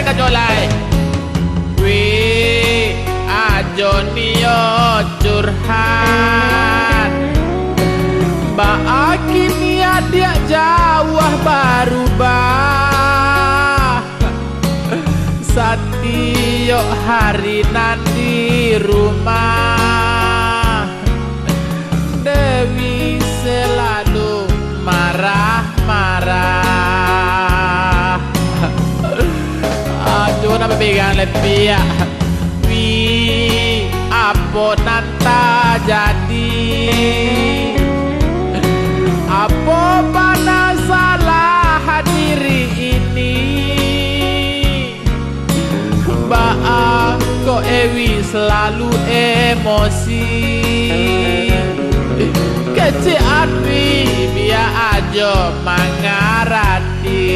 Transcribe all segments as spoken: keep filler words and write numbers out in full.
Kajo lai. Wih, Ajo nio curhat. Baa kini adiak jauah barubah. Satiok hari nan di rumah, Dewi selalu marah-marah. Ajo nak bapegang lepiak. Wi, apo nan tajadi? Apo bana salah diri ini? Baa kok Ewi selalu emosi? Kecek ati, bia Ajo mangarati.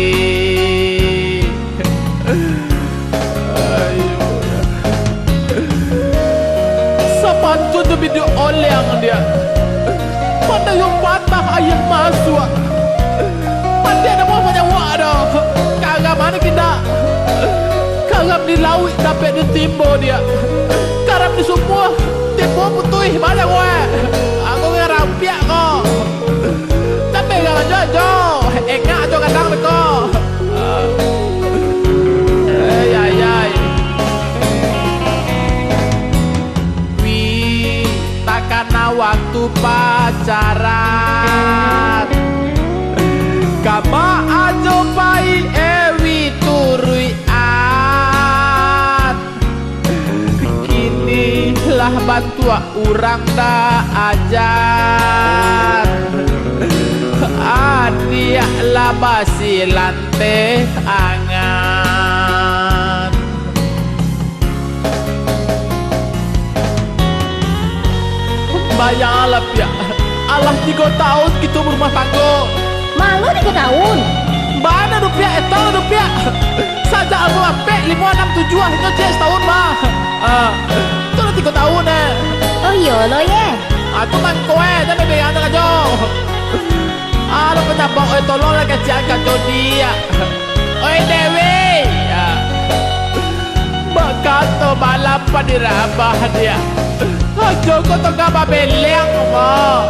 Sapantun jo biduak oleng dia. Pandayung patah ayah masuak. Mati ado buah banyak wak ado. Karam ado kindak. Karam di lauik dapek di timbo dia. Karam di sumua timbo putuih banyak wak. Aku ngarang piak ko. Tapi ngarang jo, jo. Engak jo kadang beko. Ai, ai, ai. Wi, takana waktu pacaran. Kama Ajo pai Ewi turuikan. Kini lah bantuak urang da ajan. Adiak lah basilanteh angan. Bayanglah, Piak. Alah tigo taun kito barumah tanggo. Malu tigo taun? Bana tu, Piak, etong tu, Piak. Sajak alun ampek, limo, anam, tujuah, inyo ciek sataun, mah. Ah, tu lah tigo taun, eh. Oh, iyo lo, ye. Ah, tu mangko, eh, jan bebeyang tu kajo. Ah, lo penyabak, eh, tolonglah kasihan Kak Jodi, ya. Oi, Dewi. Ya. Bakato balapan di rabah dia. Ajo ko tangah babeleng, mah.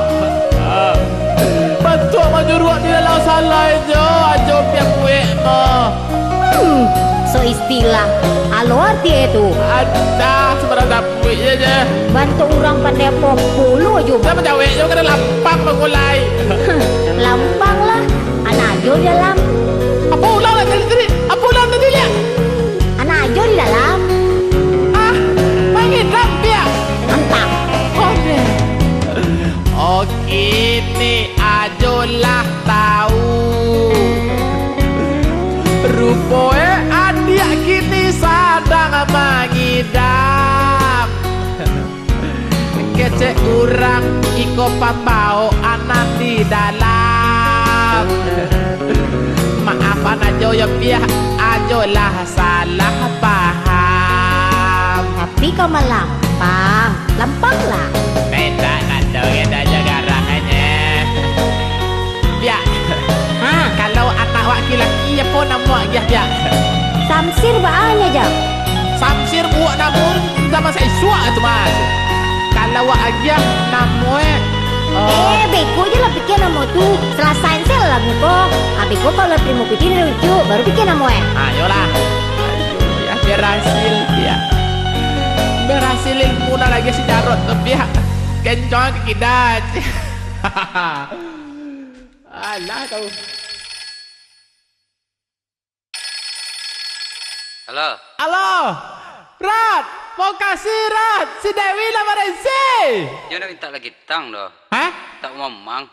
Ah. Bantuak manjuruak di dalam salai jo, Ajo piak kuek, mah. Hmm, so istilah. Alo arti e tu? Adah, sabarang dapuik je, je. Bantuak urang pandai apo pulo jo. Dah bajawek jo, kada lampang mangulai. Lampang lah, anak Ajo di dalam. Apo ulang lah tadi, tadi? Apo ulang tadi, liak? Anak Ajo di dalam. Ah, mangidam, piak. Mantap. Oke. Oke, ni Ajo lah tau. Rupo e adiak kini sadang mangidam. Kecek urang iko pambawaan nan di dalam. Maafan Ajo yo, piak, Ajo lah salah paham. Tapi kau malampang, lampang lah. Minta nado, nado jo garang aja. Piak. Ha? Kalau anak wak laki-laki, apo namo agiah, Piak? Samsir baa nyo, Jo? Samsir buak namo zaman saisuak tu, Mas. Kalau wak agiah namo e, eh, Eh, beko je lah pikia namo tu. Salasai se lah lagu ko. Abih ko kalau tarimo pitih dari Ucup, baru pikia namo e. Ah, yolah. Ayo, ya, berhasil dia. Berhasil ilmu nan lagi si Jarot tu, Piak. Kencang ke kida. Alah kau. Halo. Halo. Rat, makasih, Rat. Si Dewi lah barisi. Yo nak minta lagi tang doh. Hah? Tak mamang.